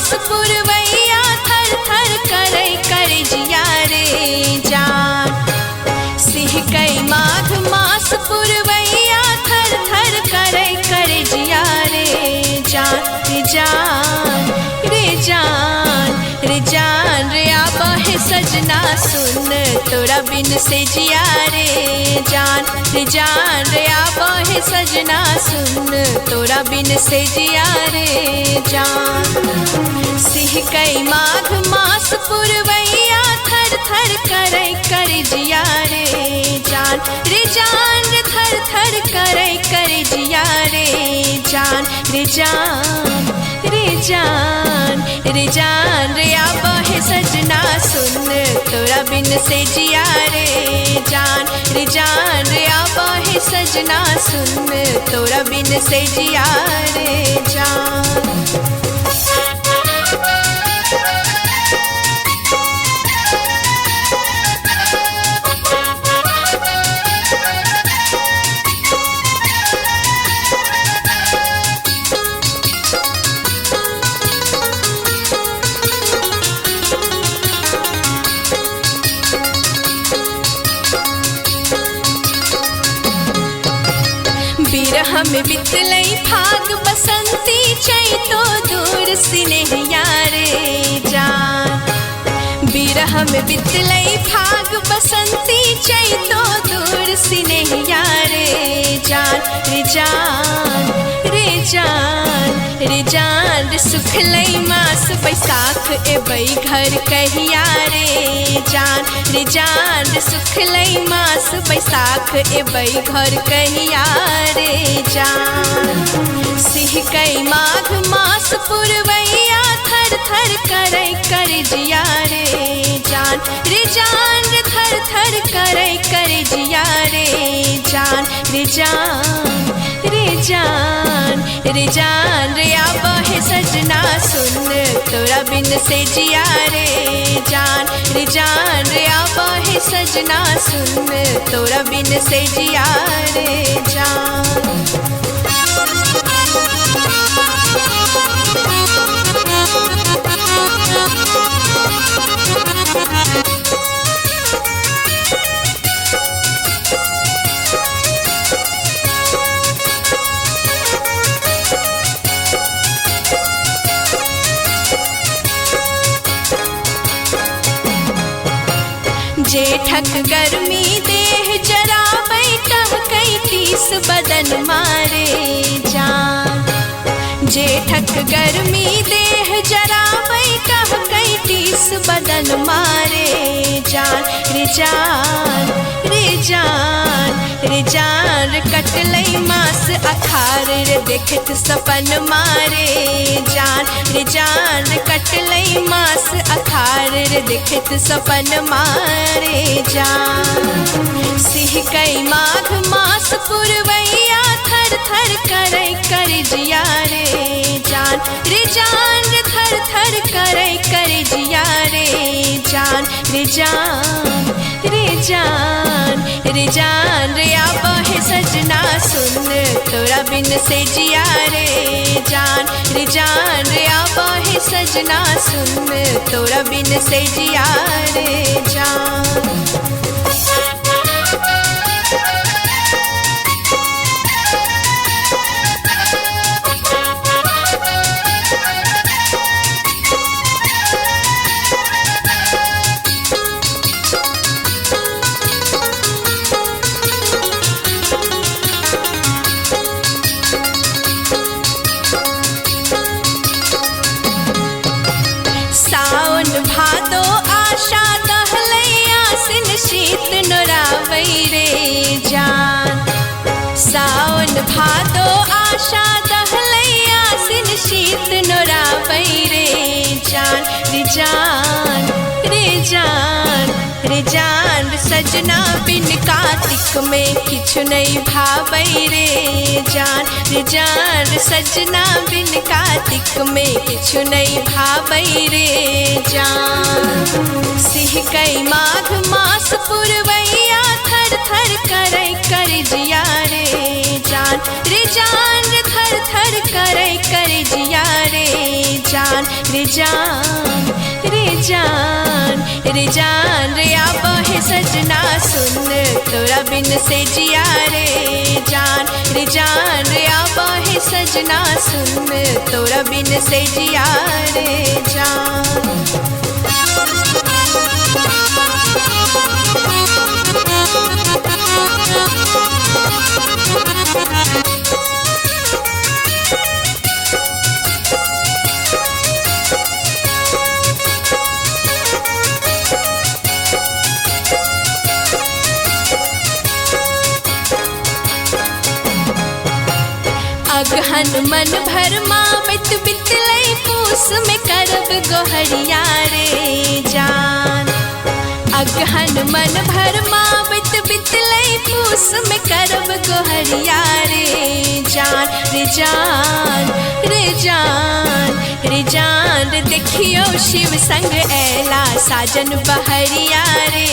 मास पुरवैया थर थर करै कर जिया रे जान। सिहकै माघ मास पुरवैया थर थर करै कर जिया रे जान रे जान रे जान रे जान रे आबहे सजना सुन तोरा बिन से जिया रे जान रे जान रे आबहे सजना सुन तोरा बिन से जिया रे जान। सिहकै माघ मास पुरवैया थर थर करै कर जिया रे जान रे जान रे थर थर करै कर जिया रे जान रे जान रे जान रे जान रे आबहे सजना सुन तोरा बिन से जिया रे जान रे जान रे आबहे सजना सुन तोरा बिन से जिया रे जान। बिरह में बितलै फाग बसंती चैतो दूर सिनेहिया रे जान। बिरह में बितलै फाग बसंती चैतो दूर सिनेहिया रे जान रे जान रे जान रे जान रे सुखलै मास बैसाख एबै घर कहिया रे जान रे जान रे सुखलै मास बैसाख एबै घर कहिया रे जान। सिहकै माघ मास पुरवैया थर थर करै कर जिया रे जान रे जान रे थर थर करै कर जिया रे जान रे जान रे जान रे जान रे आबहे सजना सुन तोरा बिन से जिया रे जान रे जान रे आबहे सजना सुन तोरा बिन से जिया रे जान। जेठक गर्मी देह जराबै टहकै टीस बदन मारे जान। जेठक गर्मी देह जराबै टहकै टीस बदन मारे जान रे जान रे जान रे जान रे कटलै मास अखार रे देखत सपन मारे जान रे जान रे कटलै मास अखार रे देखत सपन मारे जान। सिहकै माघ मास पुरवैया थर थर करै कर जिया रे जान रे जान रे थर थर करै कर जिया रे जान रे जान रे जान रे जान रे आबहे सजना सुन तोरा बिन से जिया रे जान रे जान रे आबहे सजना सुन तोरा बिन से जिया रे जान। सावन भादो आशा दहलै आसिन शीत नोराबै रे जान। सावन भादो आशा दहलै आसिन शीत नोराबै रे जान रे जान रे जान रे जान सजना बिन कार्तिक में किछु नहीं भावै रे जान रे जान सजना बिन कार्तिक में किछु नहीं भावै रे जान। सिहकै माघ मास पुरवैया थर थर करै कर जिया रे जान रे जान रे थर थर करै कर जिया रे जान रे जान रे जान रे जान रे आबहे सजना सुन तोरा बिन से जिया रे जान रे जान रे आबहे सजना सुन तोरा बिन से जिया रे जान। अगहन मन भरमावत बितलै पूस में करब गोहरिया रे जान। अगहन मन भरमावत बितलै पूस में करब गोहरिया रे जान रे जान रे जान रे जान रे देखियो शिव संग ऐला साजन बहरिया रे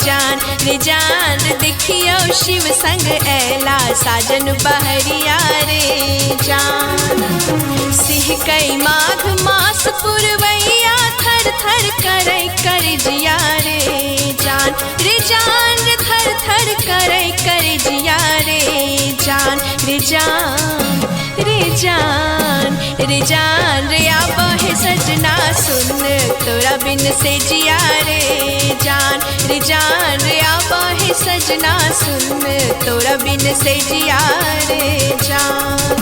जान रे जान रे देखियो शिव संग ऐला साजन बहरिया रे जान। सिंह कई माघ मास पुरवैया थर थर करै कर जिया रे जान रे जान रे थर थर करै कर जिया रे जान रे जान रे जान रे जान रे आबहे सजना सुन तोरा बिन से जिया रे जान रे जान रे आबहे सजना सुन तोरा बिन से जिया रे जान।